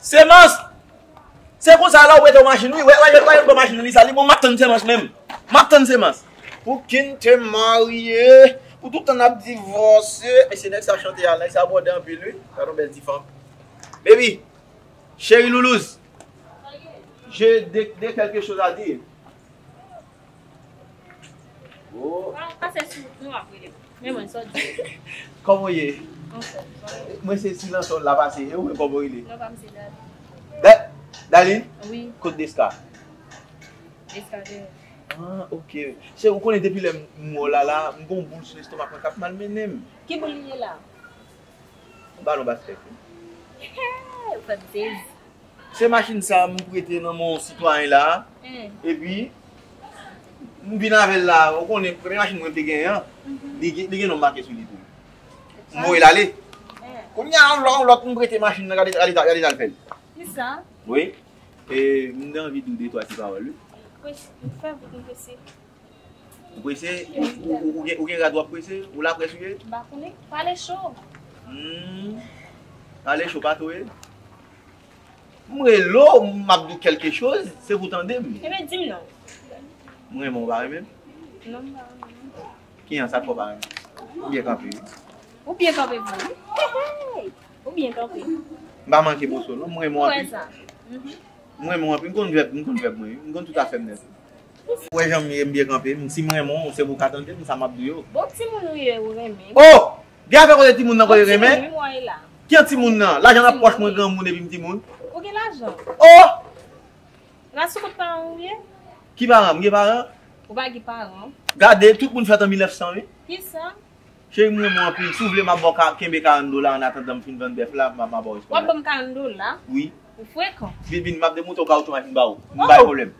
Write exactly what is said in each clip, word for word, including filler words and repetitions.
Semans! Se konsa la ou prete w machin, wi. Wè, wè, wè, wè, machin li sa, li bon, m ap tann Semans menm. M ap tann Semans. Pou ki n te marye, pou tout tan n ap divòse. E se nèg sa chante a, nèg sa bòdè anpil, wi. Gade yon bèl ti fanm. Baby, chérie loulouse, j'ai des, des quelque chose à dire. Oh. Pa pase sou wout nou ap rele m. Men mwen sa w di. Kòman w ye? Anfòm, sa w ye? Mwen se silans w la pase. E ou menm kòman w rele? Non, pa m se Dali. Da-, Daline? Wi. Kot Deska? Deska dèyè. Ah, ok. Se ou konnen depi lè m wè w la la, m gon boul sou lestomak mwen k ap malmennen m. Ki boul li ye la? Yon balon baskèt. Ou fè m sezi. Se machin sa a m prete nan men yon sitwayen la. Hmm. Epi, m vin avè l la. Ou konnen, premye machin mwen m te genyen an, mhm, li gen, li gen non m make sou li tou. M voye l ale. Hmm. Kounye a, yon lò-, yon lòt m prete machin nan, gade, gade, gade sa l fè l. Kisa? Wi. E, m te anvi di w de twa ti pawòl, wi. Prese, m fè wout, m prese. Ou prese? Ou, ou, ou gen, ou gen rad w ap prese? Ou laprès ou ye? M pa konnen. Pale cho. Hmm. Pale cho pa tou ye? M rele w, m ap di w kèlke choz, se pou w tande m. Ebyen, di m non. M renmen w, ou pa renmen m? Non, m pa renmen w. Kijan sa k fè w pa renmen m? Ou byen kanpe, wi. Ou byen kanpe vre, wi. Ou byen kanpe. M pa manke moso, non. M renmen w anpil. Ou wè sa? Mhm. M renmen w anpil. M konn vèb, m konn vèb mwen, wi. M konn tout afè m nèt. Ou wè jan m ye, m byen kanpe. M, si m renmen w, se pou w ka tande m, sa m ap di w yo. Bon, timoun ou ye, ou renmen. Oh! Gen afè kote timoun nan, kote renmen? Timoun, wi, mwen la. Ki an timoun nan? Lajan nan pòch mwen, granmoun epi m timoun. Ou gen lajan? Oh! La sou kont paran w ye? Ki paran? M gen paran? Ou pa gen paran. Gade, tout moun fèt an mil nèf san, wi. Kisa? Cheri, m renmen w anpil. Si w vle, m ap ba w ka-, kenbe karant dola annatandan m fin vann bèf la, m a, m a ba w eskonbèt. W ap ban m karant dola? Wi. Ou frekan. Vin, vin, m ap demonte w kawotchou machin ba ou. M bay pwoblèm.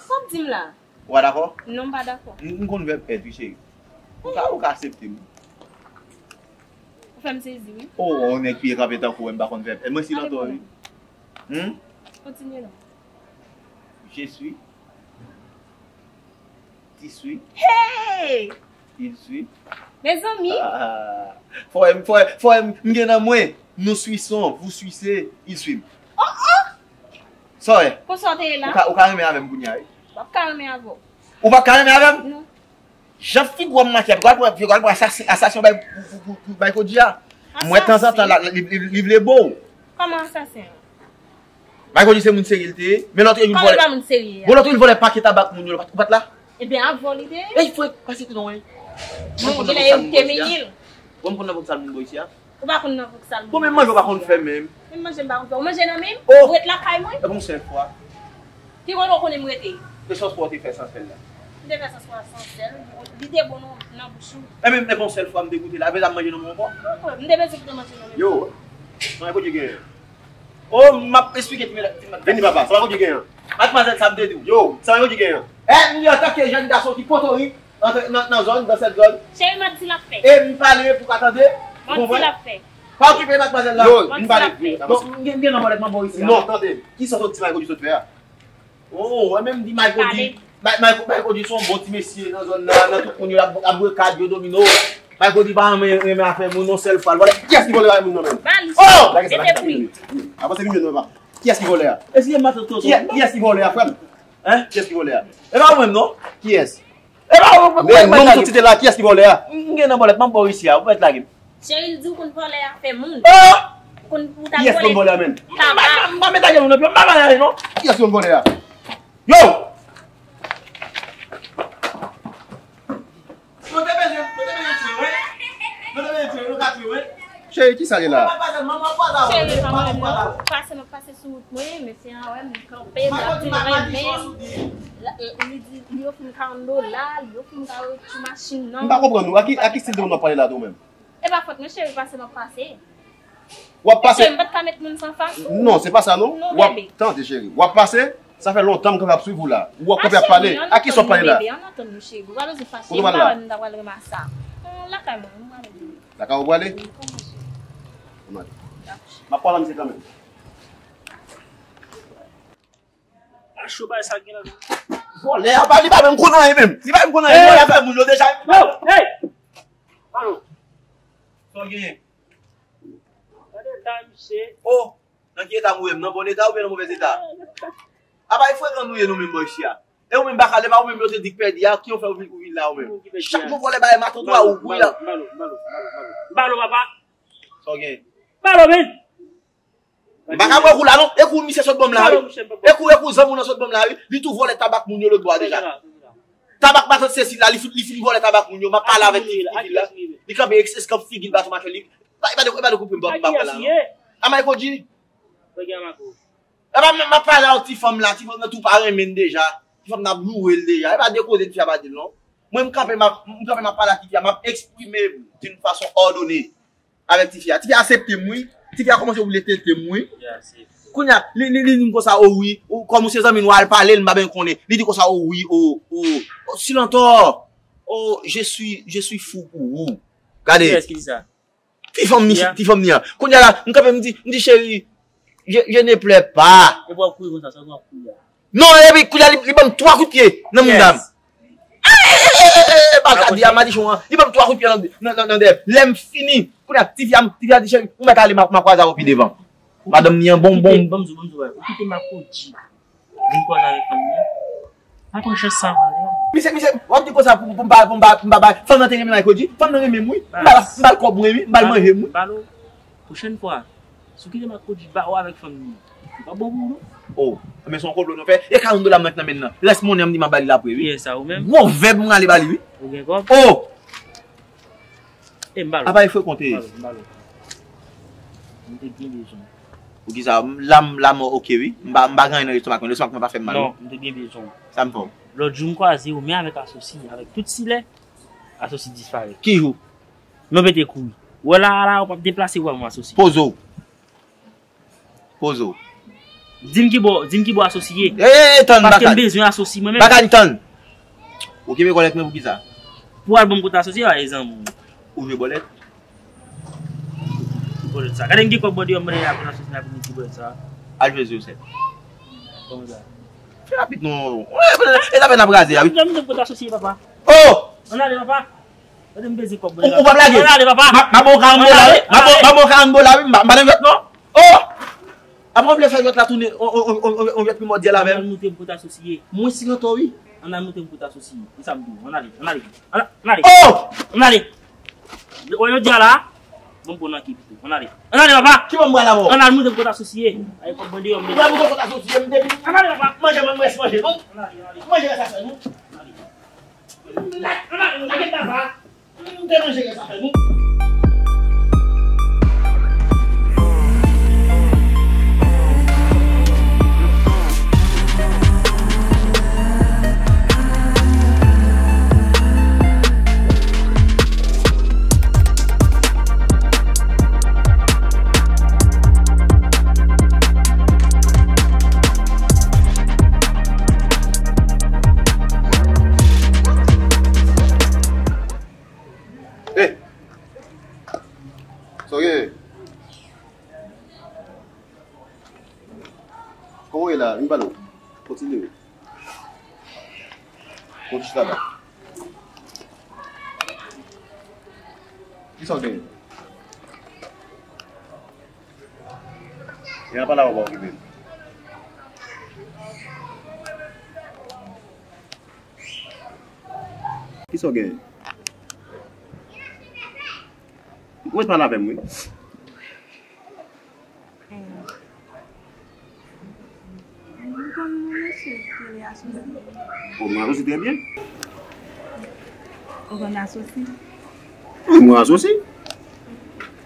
Sa w ap di m la? Ou pa dakò? Non, m pa dakò. M, m konn vèb èd, wi, cheri. Ou ka, ou ka aksepte m. Ou fè m sezi, wi. Oh, yon nèg ki kanpe tankou w, m pa konn vèb èd. Mwen si lantò, wi. Hmm? Kontinye non. Je suis. Ti swi. Hey! Il suit. Mezanmi! Ah, fò m, fò, fò m, m gen nan mwen. Nous suissons, vous suissez, ils suivent. Oh, oh! Sa w ye? Konsa w te ye la? Ou ka, ou ka renmen avè m kounye a, wi. W ap ka renmen avè w. Ou p ap ka renmen avè m? Non. Jan figi w ap mache, w al pran, w al pran asasen, asasen bay, pou, pou, pou, pou bay Kodi a. M wè tanzantan la, li, li, li vle bo w. Kòman asasen? Michael di se moun serye l te ye, men lòt yo vin vòlè. Kòman pa moun serye a? Bon, lòt yo vin vòlè pake tabak moun yo, ou pa t la? Ebyen, avè w li te ye. Ey, frè, pase tou non, ey. Bon, genlè yo te menye l. Bon, m konn nan Vokisal moun bò isi a. Ou pa konn nan Vokisal moun bò isi a. Bon, men manje ou pa konn fè menm. Men manje m pa konn fè. Ou manje nan men m? Oh! Ou ret lakay mwen? E bon, sèl fwa. Ki kote w konnen m rete? E sa w te fè san sèl la? M te fè san sèl, li te bon nan, nan bouch ou. E men, e bon, sèl fwa m te goute la, apre sa m manje nan men w ankò. Ankò, m te bezwen kite manje nan men w. Yo, mwen Kodi genyen. Oh, m ap esplike ti medam, ti medam. Vini papa, sa pa Kodi genyen. Madmwazèl sa m te di w. Yo, sa pa Kodi genyen. E, m di antanke jèn gason ki potorik, antre nan, nan zòn, dans cette zone. Cheri, m ap di l ap fè. E m pale pou ka tande, ou konprann? M ap di l ap fè. Pa okipe madmwazèl la. Yo, m ap di l ap fè. Bon, m gen, m gen nan bòlèt, m ap bò isi a. Non, tande. Kisa w sot di Michael di sot fè a? Oh, wè menm di Michael di, Michael, Michael di se yon bon ti mesye nan zòn nan, nan tout moun yo ap, ap bwè kad yo domino. Michael di pa renmen, renmen afè moun, yon sèl fwa l vòlè. Kiyès ki vòlè afè moun nan menm? Ba li. Oh! Lage sa, lage sa. Avanse vin jwenn mwen pa. Kiyès ki vòlè a? Eskize m, matant. Kiyès, kiyès ki vòlè a, frè m? Hein? Kiyès ki vòlè a? E pa ou menm non? Kiyès? E pa ou menm. Men non, m soti te la, kiyès ki vòlè a? M gen nan bòlèt, m ap bò isi a, ou mèt lage m. Cheri, l di w konn vòlè afè moun. Oh! Ou konn, ou ta vòlè. Kiyès konn vòlè a menm? Tabak. M pa, m pa met lage nou nan pye, m pa met lage non. Kiyès konn vòlè a? Yo! Nou te bezwen, nou te bezwen tiye, wi. Nou te bezwen tiye, nou ka tiye, wi. Cheri, kisa gen la? Manman, manman, manman, manman, manman. Cheri, pa mwen non. Pase, m ap pase sou wout mwen, mesye a wè m kanpe, l ap di l renmen m. Li di, li ofri m karant dola, li ofri m kawotchou machin nan. M pa konprann ou. A ki, a ki stil de moun w ap pale la tou menm? E pa fòt mwen, cheri, pase m ap pase. W ap pase. Èske m pa t ka met moun san fas ou? Non, se pa sa non. W ap, tande cheri. W ap pase, sa fè lontan m kanpe ap swiv ou la. Ou ap kanpe ap pale. A kisa w ap pale la? Ann atann nou, cheri. Ou pa bezwen fache. Kote w pale la? M pa wè m ta pral renmen a sa. Lakay mwen, m prale. Lakay ou prale? Wi, kòman se? M ap pale a misye kanmenm. A cho bay sa gen la. Vòlè a pa, li pa menm konn anyen menm. Li pa menm konn anyen. Vòlè a fè moun yo deja. Yo, hey! Alo. Sa w genyen? Gade eta misye. Oh. Nan ki eta m ou ye m? Nan bon eta oubyen nan movèz eta? Apa e frekan nou ye nou menm bò isi a? E ou menm baka, lè pa ou menm yo te di k pèdi a, ki yo fè ou vin, ou vin la ou menm? Chak jou vòlè bagay maton twa ou wi a. Balo, balo, balo, balo. Balo, papa. Sa w gen? Balo, men. M pa ka pran kou la non. E kou misye sot ban m la wi. E kou, e kou zanmi w nan sot ban m la wi. Li tou vòlè tabak moun yo lòt bò a deja. Tabak matant Sesil la, li fin, li fin vòlè tabak moun yo. M ap pale avèk ti fi la. Li kanpe eskanp figi l ba sou machè li. E pa de, e pa de koupe m pa, m pa pran la non. A Michael G. Epa m, m ap pale a yon ti fanm la, ti fanm nan tou pa renmen l deja. Ti fanm nan ap joure l deja. Epa de koze ti fi a pa di l non. Mwen m kanpe, m ap, m kanpe, m ap pale a ti fi a, m ap eksprime m d'une façon ordonnée avèk ti fi a. Ti fi a aksepte m wi. Ti fi a kòmanse woule tete m wi. Kounye a, li, li, li di m konsa, o wi, ou, kòm ou se zanmi n, w al pale l, m pa byen konnen. Li di konsa, o wi, o, o, o, Silantò, o, je suis, je suis fou pour vous. Gade. Kiyès ki di sa? Ti fanm ni, ti fanm ni an. Kounye a la, m kanpe, m di, m di, cheri, je, je ne pleure pas. Epi w ap kouri konsa, sa w ap kouri a? Non, epi kounye a, li, li ban m twa kout pye nan mouda m. Yes. Eh, eh, eh, eh, eh, pa ka di a madichon an. Li ban m twa kout pye nan, nan, nan, nan dèyè. Lè m fini, kounye a, ti fi a, ti fi a di, cheri, ou mèt ale, m a, m a kwaze avè w pi devan. Madanm ni an bonbon. Ban m di w, ban m di w, ou kite Makodji vin kwaze avèk fanm nan. Pa pran chans sa, non. Misye, misye, w ap di konsa pou, pou m pa, pou m pa, pou m pa bay. Fanm nan te renmen Michael G. Fanm nan renmen m wi. M ba l, m ba l kòb mwen wi. M ba l manje m wi. Balo, pwochèn fwa, si w kite Makodji ba w avèk fanm nan, li p ap bon pou ou non. Oh, men se yon konplo nou fè. E karant dola m nan ki nan men l nan. Rès monnen an m di m ap ba li l apre wi. Kiyès sa, ou menm? Gwo vèb m rale ba li wi. Ou gen kòb? Oh! E m ba l. Apa e frekan w te ye? M ba l, m ba l. M te byen bezwen w. Poukisa? La m, la m oke wi. M pa, m pa gen anyen nan lestomak mwen. Lestomak mwen pa fè m mal non. Non, m te byen bezwen w. Sa m fè w? Lòt jou m kwaze w, men avèk Asosi, avèk tout silè, Asosi disparèt. Ki jou? Nou pete kouri. Wè la, la, w p ap deplase, w wè mwen Asosi. Poze w. Poze w. Di m ki bò, di m ki bò Asosi ye. Ey, tann, Paske m Bakani. Bezwen Asosi mwen menm. Bakani, tann. Ou kenbe kòlèt mwen poukisa? Pou al ban m kote Asosi a, e zanmi w. Ou jwe bòlèt? Ki bòlèt sa? Gade m gen kòb bò deyò m mande a kote Asosi la pou m di bòlèt sa. Al jwe zewo sèt. Kòman sa? Fè rapid non. E zafè n ap raze a wi. Mande m kote Asosi ye, papa. Oh! Ann ale, papa. Gade m peze kòb mwen. Ou, ou p ap lage? Ann ale, papa. M a, m a ba w karanndola wi. M a ba, m a ba w karanndola wi. M pa, m pa nan jwèt non. Oh! Apre w vle fè jwèt la tounen on, on, on, on, on jwèt primòdyal avè m. Ann al montre m kote Asosi ye. Mwen Silantò wi. Ann al montre m kote Asosi ye. E sa m di w. Ann ale, ann ale. Ann, ann ale. Oh! Ann ale. Wè jodi a la, bon, bon, nan ki pito. Ann ale. Ann ale, papa. Ki bò m pral avè w? Ann al montre m kote Asosi ye. Ay, kòb mwen deyò, m deyò. Ou pral montre m kote Asosi ye, m depi. Ann ale, papa. Manje mwen, m rès manje non. Ann ale, ann ale. Manje rès afè nou. Ann ale. Hey! Sa w gen? Kòman w ye la? Vin pale w. Kontinye. Kontinye la. Kisa w gen? Gen anpil la w ap okipe m. Kisa w gen? Ou mèt pale avè m wi. Ou konn yon mesye ki rele Asosi? O, mwen Asosi trè byen. Ou konn Asosi? Wi, mwen Asosi.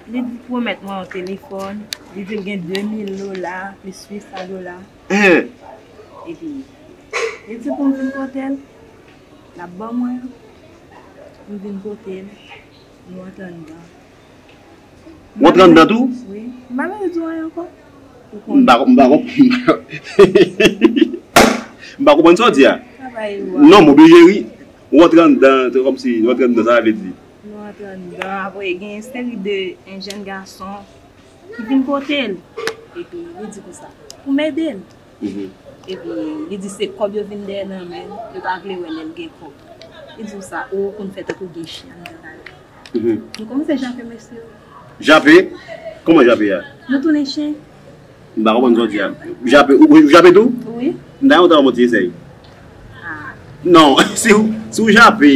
Li di pwomèt mwen yon telefòn. Li di l gen de mil dola, plis uit san dola. Epi, li di pou m vin kote l, l ap ban mwen. M vin kote l, nou antre anndan. Ou antre anndan tou? Wi. M pa bezwen di w anyen ankò. Ou konn. M pa, m pa konp-, m pa konprann sa w di a. Sa pa e ou a. Non, m oblije ri. Ou antre anndan, se kòmsi ou antre anndan, sa vle di. Nou antre anndan, apre gen yon seri de, en, jèn gason ki vin kote l. Epi li di konsa, pou m ede l. Mhm. Epi li di se kòb yo vin dèyè nan men l, yo pa vle wè lè l gen kòb. Li di konsa, ou konn fè tankou gen chen anndan kay la. Mhm. Nou kòmanse jape mesye yo. Jape? Kòman jape a? Nou tounen chen. M pa konprann sa w di a. Ou jape, ou, ou jape tou? Wi. M ta renmen w ta ban m yon ti esèy. Non, si w, si w jape.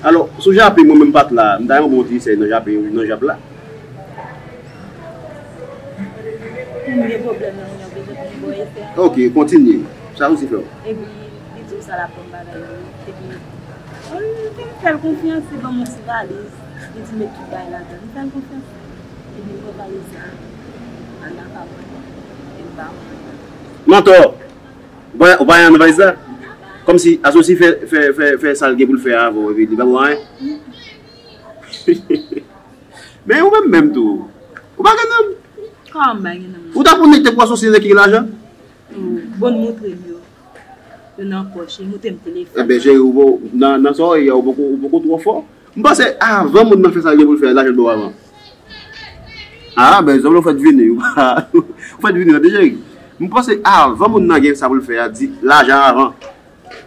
Alò, si w jape, mwen menm m pa t la, m ta renmen w ban m yon ti esèy nan jape, nan jap la. Pou m gen pwoblèm nan yon bezwen pou m ba w esèy. Ok, kontinye. Sa Assosi fè w? Epi, li di m sa l ap ban m bagay yo. Epi, m fè l konfyans, li ban m yon ti valiz. Li di m met tout bagay ladan. M fè l konfyans. Epi, m pran valiz la. Al nan kay mwen. Epi, m pa wè anyen. Mantò! Ou pa, ou pa wè anyen nan valiz la? Kòmsi Assosi fè, fè, fè, fè sa l gen pou l fè avan w, epi li pa ba w anyen? Men ou menm menm tou. Ou pa gen nanm. Kòman m pa gen nanm? Ou ta konekte pou Assosi nèg ki gen lajan? Bon, montre m yo. Yo nan pòch, li montre m telefòn. Enben, cheri, ou bon, nan, nan sa w ye a, ou poko, ou poko twò fò. M panse avan moun nan fè sa l gen pou l fè a, lajan l ba w avan. Ah, ben, zanmi, ou fèk vini. Ou pa, ou fèk vini, tande, cheri. M panse avan moun nan gen sa pou l fè a, di lajan avan.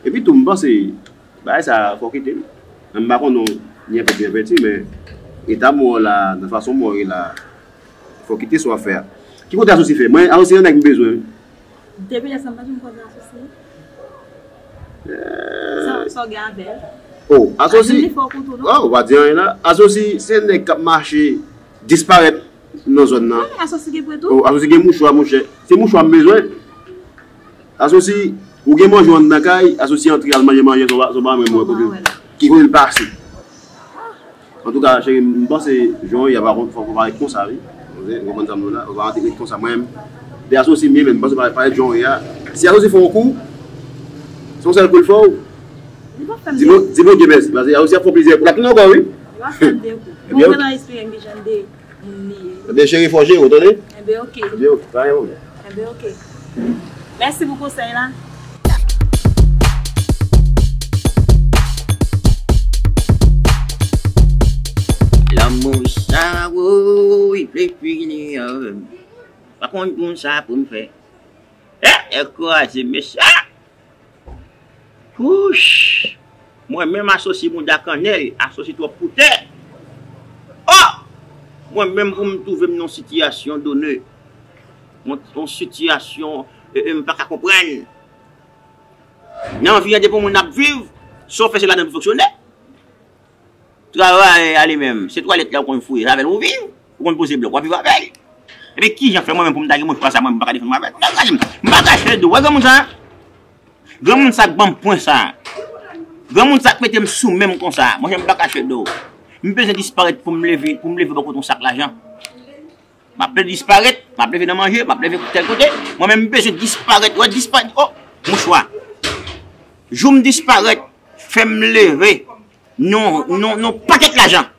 Epi tou, m panse, bagay sa, fò w kite l. M pa konn ou byen fèt, byen fèt, men eta mwen la, nan fason mwen ye la, fò w kite sa w ap fè a. Ki kote Assosi fè? Mwen, Assosi se yon nèg m bezwen. Depi lè sa, m pa janm koze Assosi. Sa, sa w gen avè l? Oh, Assosi. Li fè w kou tou, non? Oh, ou pa di anyen la. Assosi, se nèg k ap mache disparèt nan zòn nan. Wi, Assosi gen pwen tou. Oh, Assosi gen mouchwa, monchè. Se mouchwa m bezwen. Assosi, ou gen manje w anndan kay, Assosi antre al manje manje, se yon pa, se yon pa menm wè kote, ki kote l pase. Antouka, cheri, m panse jan w ye a, pa kont, fò w parèt konsa, wi. Ou konprann sa m di w la? Ou pa antre ret konsa. Mwen menm, de Assosi m ye, men m panse parèt, parèt jan w ye a. Si Assosi fè w kou, se yon sèl kou l fè w. Li pa fè m de kou. Di Bondye mèsi, paske Assosi ap fè w plizyè kou. L ap tounen ankò, wi. Li pa fè m de kou. Bon, mwen nan espere m gen jan de moun li ye. Ebyen, cheri, fò jere w, tande? Ebyen, oke. Ebyen, oke, pa gen pwoblèm. Ebyen, oke. Mèsi pou konsèy la. Lanmou sa, woy, vle fini avè m. Pa konn pou sa pou m fè. Eh, e kraze, mesye. Wouch! Mwen menm Assosi bouda kannèl, Assosi twòp pou tè. Oh! Mwen menm pou m twouve m nan yon sitiyasyon done, yon, yon sitiyasyon, e, e, m pa ka konprann. Nan vi a, depi yon moun ap viv, sa w fè se ladan pou fonksyone. Travay a li menm, se twalèt la ou konn fouye, se avè l ou viv, ou konn poze blòk, w ap viv avè l. Epi kijan fè mwen menm pou m ta gen mouchwa sa, mwen menm m pa ka defann mwen avè l? Ou ta gade m, m pa ka chède, w wè granmoun sa? Granmoun sa k ban m pwen sa. Granmoun sa k mete m sou men m konsa. Monchè, m pa ka chède w. M bezwen disparèt pou m leve, pou m leve bò kote yon sak lajan. M ap disparèt, m ap leve nan manje, m ap leve tèl kote. Mwen menm, m bezwen disparèt. Wè, disparèt. Oh, mouchwa. Jou m disparèt, fè m leve. Non, non, non, pakèt lajan.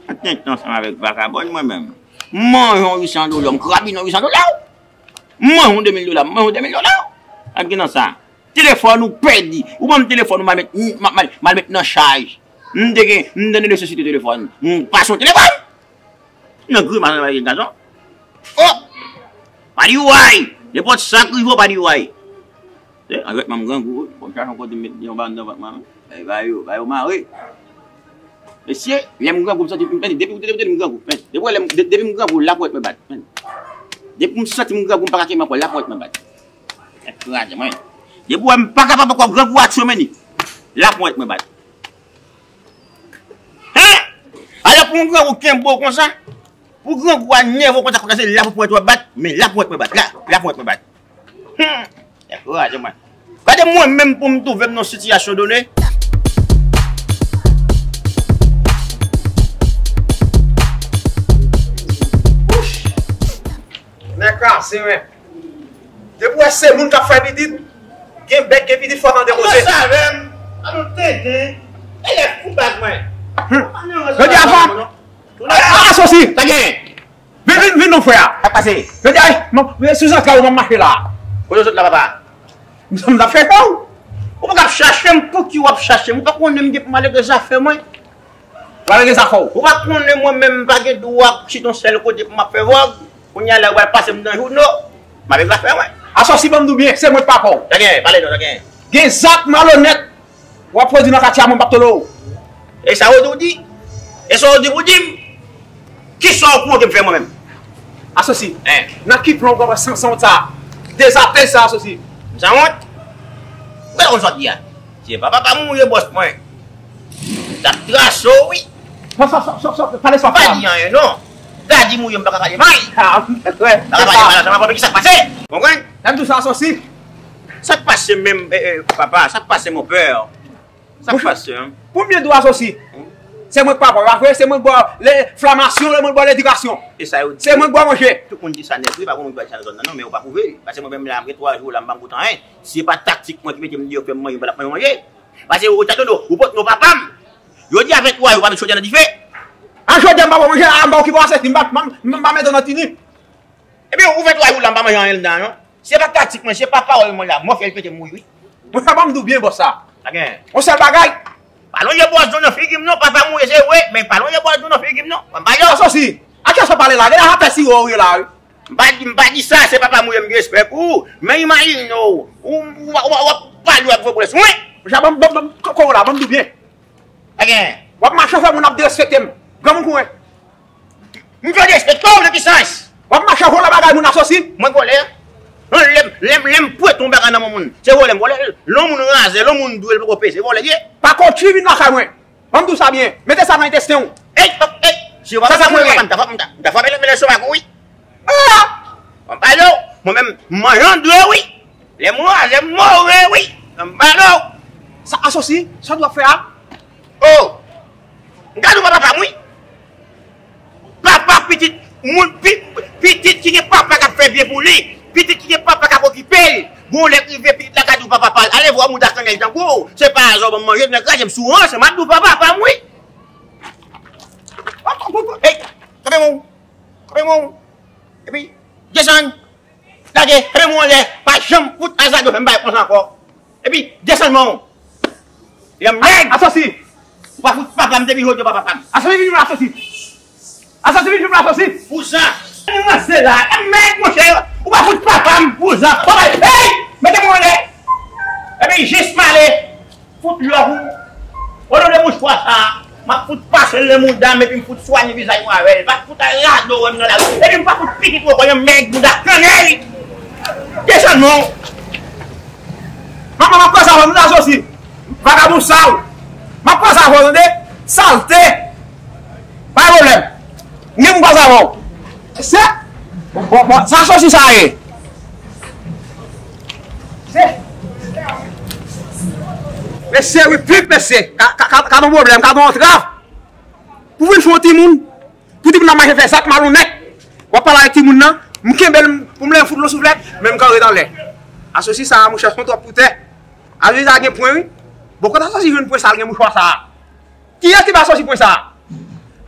Mwen tenten ansanm avèk vakabòn, mwen menm. M manje yon uit san dola, m krabinen yon uit san dola. M manje yon de mil dola, m manje yon de mil dola. Ak gen nan sa. Telefòn ou pèdi. Ou ban m telefòn ou, m al met, m al, m al met nan chaj. M te gen, m te gen nesesite telefòn. M pase yon telefòn. Nan grimas nan bagay gason. Oh! Pa di way! Nenpòt sa k rive w, pa di way. Se, an vèt mwen m grangou, fò m chache yon kote m met yon ba anndan vant mwen. Bay, bay yo, bay yo mare. Mesye, lè m grangou, m santi, m, depi, depi, depi m grangou, men, depi lè m, de-, depi m grangou, lapwèt mwen bat. Men. Depi m santi m grangou, m pa ka kenbe ankò, lapwèt mwen bat. Ekraze mwen. Depi w wè m pa kapab ankò, grangou a tchomen li. Lapwèt mwen bat. Hein? Alò pou yon grangou kenbe w konsa, pou grangou a nève w konsa, fòk se lapwèt w ap bat, men lapwèt mwen bat, la, lapwèt mwen bat. Hmm. Dekouraje mwen. Gade mwen menm pou m twouve m nan sitiyasyon done. Wouch! Nèg kraze, men. Depi w wè se moun k ap fè pitit, gen bèk, gen pitit, fò tande koze. Alò, sa avè m. Alò, tenten. Elèv pou bag mwen. Hmm. Jodi a, fò. A, a, Asosi. Sa gen? Vin, vin, vin non, frè. Sa k pase? Jodi a, non, men sou zantray ou m ap mache la. Kote w sot la, papa? M t ap fè sa w. Ou pa ka ap chache m, pouki w ap chache m? Ou pa konnen m gen pou m ale gen zafè mwen? Pale de zafè w. Ou pa konnen mwen menm m pa gen dwa chita yon sèl kote pou m ap fè vòg. Kounye a la ou pral pase m nan jouno. M avèk zafè mwen. Asosi, ban m di w byen, se mwen k papa w. Sa gen, pale non, sa gen. Gen zak malonèt w ap pwodui nan katye a, mwen m p ap tolere w. E sa yo di w di? E sa yo di pou di m? Kisa w konte m fè mwen menm? Asosi, nan ki plan w pran sanwont sa? Dezapèl sa, Asosi. M sanwont? Gade kòman sa w di a. Se pa papa m ou ye bòs mwen. M t ap trase w wi. Pale swa. Pa di anyen non. Gade m ou ye, m pa ka pale mal. M pa ka pale mal, sa m ap ki sa k pase. Konprann? Nan tou sa, Asosi. Sa k pase menm, papa? Sa k pase, mon père? Sa k pase, an? Premye dwa, Asosi. Se mwen k papa w, pa vre? Se mwen k ba w enflamasyon, se mwen k ba w ledikasyon. E sa yo di? Se mwen k ba w manje. Tout moun di sa nèt wi, pa gen moun ki pa di sa nan zòn nan non, men yo pa pwouve. Paske mwen menm la, m gen twa jou la, m pa m koute anyen. Si se pa taktik mwen ki mete m deyò, fè m manje, m pa t ap manje. Paske ou ta tande, ou pot non papa m. Yo di a venntwa jou, pa met chodyè nan dife. A chodyè, m pa ba w manje, a m ba w ki bò a senti, m pa, m pa met nan tini. Ebyen, ou fè twa jou la, m pa manje anyen anndan non. Se pa taktik mwen, se pa pawòl mwen la. Mò fè l pete mouri wi. Mwen fè ban m di w byen bòs sa. Pa gen. Yon sèl bagay. Pa lonje bwòs dlo nan figi m non, papa m ou ye se vre, men pa lonje bwòs dlo nan figi m non. Ban m pale w. Asosi, a kiyès w ap pale la? Gade atè siwo w ye la wi. M pa di, m pa di sa, se papa m ou ye, m gen respè pou ou. Men imajine w, ou, ou, w ap pale w ap voye pwès mwen. Monchè, ban m, ban m, ban m, kòkò la, ban m di w byen. Pa gen. W ap mache fè moun ap derespekte m. Granmoun konnen. M fè derespekte w nan ki sans? W ap mache vòlè bagay moun, Asosi. Mwen vòlè? Non, lè m, lè m, lè m prete yon bagay nan men moun, se vòlè m vòlè l. Lè yon moun razè, lè yon moun dwe, l poko peze, vòlè l ye. Pa konn ki vin lakay mwen. Ban m di w sa byen. Mete sa nan entesten w. Ey, ey, si w pa sa, sa mwen, m ta frape, m ta, m ta frape l, men lè se pa kou wi. Ah! Ban m pale w, mwen menm, m manje an dwe wi. Lè m razè, m more wi. Ban m pale w. Sa, Asosi, sa w dwe ap fè a? Oh! Gade w pa papa m wi. Papa pitit, moun pi-, pitit ki gen papa k ap fè byen pou li. Pitit ki gen papa k ap okipe l. Gon lè k rive pitit la ka di w pa papa l. Ale vwa mouda kannèl tankou w. Se pa azò ban m manje, nèg kraze m sou ranch, m ap di w pa papa m wi. Ey, kanpe men w. Kanpe men w. Epi, desann. Lage, kanpe men w anlè. Pa janm fout azade fè m bagay konsa ankò. Epi, desann men w. Yon nèg. Asosi. Ou pa fout papa m depi jodi a pa papa m. Asosi vin la, Asosi. Asosi vin la, Asosi. Pou sa. Ranse la. E mèg, monchè. Ou pa fout papa m pou sa. Papa, hey! Mete men w anlè. Epi jis pale. Fout lòv ou. O non de mouchwa sa, m ap fout pase l nan mouda m epi m fout swanye vizaj mwen avè l. Pa fout al rado wè m nan lari. Epi m pa fout pitit ou ankò, yon mèg mouda kannèl. Desann men w. Manman, m ap pran sa avè w, nou ta soti. Vagabon sal. M ap pran sa avè w, tande? Salte. Pa gen pwoblèm. M gen pou m pase avè w. Se. Bon, bon, bon. Sa sosi sa ye. Se. Mesye, wi, pip, mesye. Ka, ka, ka, ka ban pwoblèm, ka ban antrav. Pou vin fè yon timoun. Pou timoun nan mache fè zak malonèt. W ap pale avèk timoun nan. M kenbe l, pou m lè m fout l yon souflèt, men m kanpe anlè. Asosi sa a, monchè, son twòp pou tè. Asosi sa a gen pwen, wi. Bon, kote asosi jwenn pwen sa a, l gen mouchwa sa a? Kiyès ki ba asosi pwen sa a?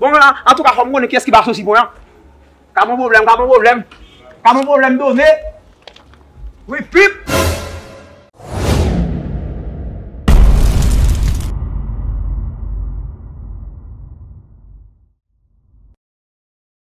Bon, an, antouka, fò m konnen kiyès ki ba asosi pwen an. Ka bon pwoblèm, ka bon pwoblèm. Ka bon pwoblèm done. Wi, pip.